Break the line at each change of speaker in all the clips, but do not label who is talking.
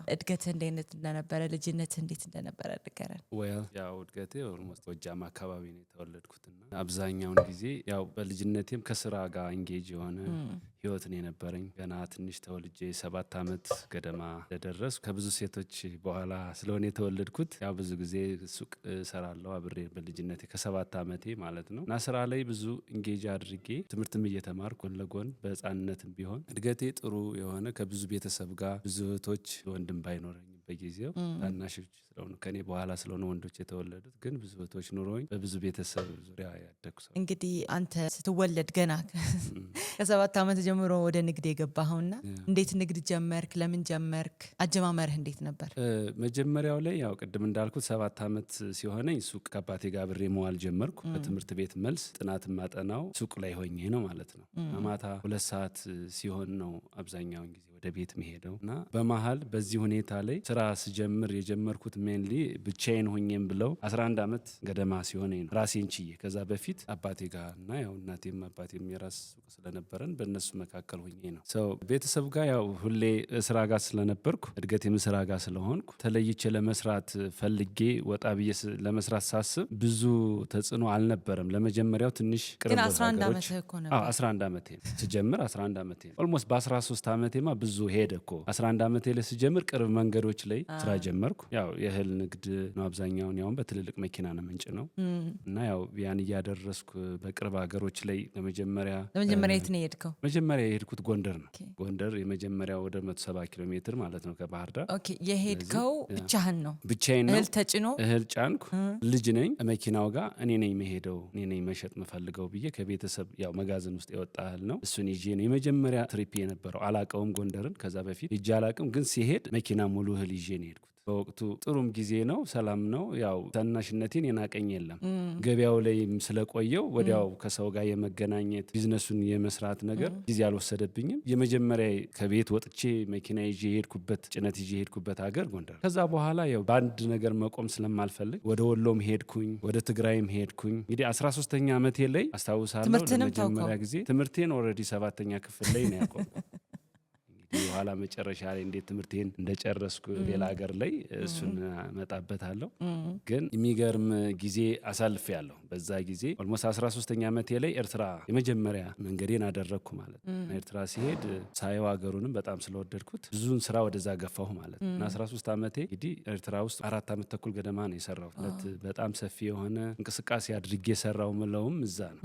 እድገትህ እንዴት እንደነበረ፣ ልጅነትህ እንዴት እንደነበረ ንገረን።
Well፣ ያው እድገቴ almost ጎጃም አካባቢ ነው የተወለድኩትና አብዛኛውን ጊዜ ያው በልጅነቴም ከስራ ጋር engage የሆነ ህይወት ነው የነበረኝ። ገና ትንሽ ተወልጄ 7 ዓመት ገደማ እንደደረስኩ፣ ከብዙ ሴቶች በኋላ ስለሆነ የተወለድኩት፣ ያው ብዙ ጊዜ ሱቅ እሰራለሁ አብሬ በልጅነቴ ከ7 ዓመቴ ማለት ነው። እና ስራ ላይ ብዙ engage አድርጌ ትምህርትም እየተማርኩ ጎን ለጎን በህፃንነትም ቢሆን እድገቴ ጥሩ የሆነ፣ ከብዙ ቤተሰብ ጋር፣ ብዙ እህቶች ወንድም ባይኖረኝም፣ በጊዜው ታናሾች ስለሆኑ፣ ከኔ በኋላ ስለሆነ ወንዶች የተወለዱት፣ ግን ብዙ እህቶች ኑሮኝ በብዙ ቤተሰብ ዙሪያ ያደግኩ ሰው።
እንግዲህ አንተ ስትወለድ ገና ከ7 ዓመት ጀምሮ ወደ ንግድ የገባኸውና እንዴት ንግድ ጀመርክ? ለምን ጀመርክ? አጀማመርህ እንዴት ነበር?
መጀመሪያው ላይ ያው ቅድም እንዳልኩት 7 ዓመት ሲሆነኝ ሱቅ ከአባቴ ጋር አብሬ መዋል ጀመርኩ። ከትምህርት ቤት መልስ ጥናት ማጠናው ሱቅ ላይ ሆኜ ነው ማለት ነው። ማታ 2 ሰዓት ሲሆን ነው አብዛኛውን ጊዜ ወደ ቤት መሄደው። እና በመሀል በዚህ ሁኔታ ላይ ስራ ስጀምር የጀመርኩት mainly ብቻዬን ሆኜም ብለው 11 ዓመት ገደማ ሲሆነኝ ነው ራሴን ችዬ። ከዛ በፊት አባቴ ጋር እና ያው እናቴም አባቴም የራስ ሱቅ ስለነበረን በእነሱ መካከል ሆኜ ነው። So ቤተሰብ ጋር ያው ሁሌ ስራ ጋር ስለነበርኩ፣ እድገቴም ስራ ጋር ስለሆንኩ፣ ተለይቼ ለመስራት ፈልጌ ወጣ ብዬ ለመስራት ሳስብ ብዙ ተጽዕኖ አልነበረም። ለመጀመሪያው ትንሽ ቅርብ
ግን 11
ሀገሮች
ዓመትህ እኮ
አዎ።
ነበር።
11 ዓመቴ ነው ስጀምር፣ 11 ዓመቴ ነው። Almost በ13 ዓመቴማ ብዙ ሄደ እኮ። 11 ዓመቴ ላይ ስጀምር ቅርብ መንገዶች ላይ ስራ ጀመርኩ። ያው የእህል ንግድ ነው አብዛኛውን፣ ያውን በትልልቅ መኪና ነው ምንጭነው። እና ያው ያን እያደረስኩ በቅርብ ሀገሮች ላይ ለመጀመሪያ
ለመጀመሪያ የት ነው የሄድከው?
መጀመሪያ የሄድኩት ጎንደር ነው። ጎንደር የመጀመሪያው ወደ 170 ኪሎ ሜትር ማለት ነው ከባህር ዳር።
Okay፣ የሄድከው ብቻህን ነው?
ብቻዬን ነው።
እህል ተጭኖ?
እህል ጫንኩ። ልጅ ነኝ። መኪናው ጋር እኔ ነኝ መሄደው፣ እኔ ነኝ መሸጥ ምፈልገው ብዬ ከቤተሰብ ያው መጋዘን ውስጥ የወጣ እህል ነው፣ እሱን ይዤ ነው የመጀመሪያ trip የነበረው። አላቀውም ጎንደርን፣ ከዛ በፊት ሄጄ አላቅም። ግን ሲሄድ መኪና ሙሉ እህል ይዤ ነው የሄድኩት። በወቅቱ ጥሩም ጊዜ ነው፣ ሰላም ነው። ያው ታናሽነቴን የናቀኝ የለም። ገበያው ላይም ስለቆየው ወዲያው ከሰው ጋር የመገናኘት፣ ቢዝነሱን የመስራት ነገር ጊዜ አልወሰደብኝም። የመጀመሪያ ከቤት ወጥቼ መኪና ይዤ የሄድኩበት፣ ጭነት ይዤ የሄድኩበት ሀገር ጎንደር። ከዛ በኋላ ያው በአንድ ነገር መቆም ስለማልፈልግ ወደ ወሎም ሄድኩኝ፣ ወደ ትግራይም ሄድኩኝ። እንግዲህ 13ኛ ዓመቴ ላይ አስታውሳለሁ።
ትምህርትንም
ለመጀመሪያ
ተውከው?
ጊዜ ትምህርቴን already ሰባተኛ ክፍል ላይ ነው ያቆምኩት። እንግዲህ የኋላ መጨረሻ ላይ እንዴት ትምህርቴን እንደጨረስኩ ሌላ ሀገር ላይ እሱን እመጣበታለሁ። ግን የሚገርም ጊዜ አሳልፌያለሁ። በዛ ጊዜ almost 13ኛ ዓመቴ ላይ ኤርትራ የመጀመሪያ መንገዴን አደረግኩ ማለት ነው። እና ኤርትራ ሲሄድ ሳየው ሀገሩንም በጣም ስለወደድኩት ብዙን ስራ ወደዛ ገፋሁ ማለት ነው። እና 13 ዓመቴ እንግዲህ ኤርትራ ውስጥ 4 ዓመት ተኩል ገደማ ነው የሰራሁት። በጣም ሰፊ የሆነ እንቅስቃሴ አድርጌ የሰራው ምለውም እዛ ነው።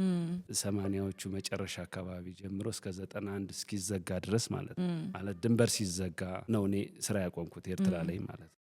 80ዎቹ መጨረሻ አካባቢ ጀምሮ እስከ 91 እስኪዘጋ ድረስ ማለት ነው። ማለት ድንበር ሲዘጋ ነው እኔ ስራ ያቆምኩት ኤርትራ ላይ ማለት ነው።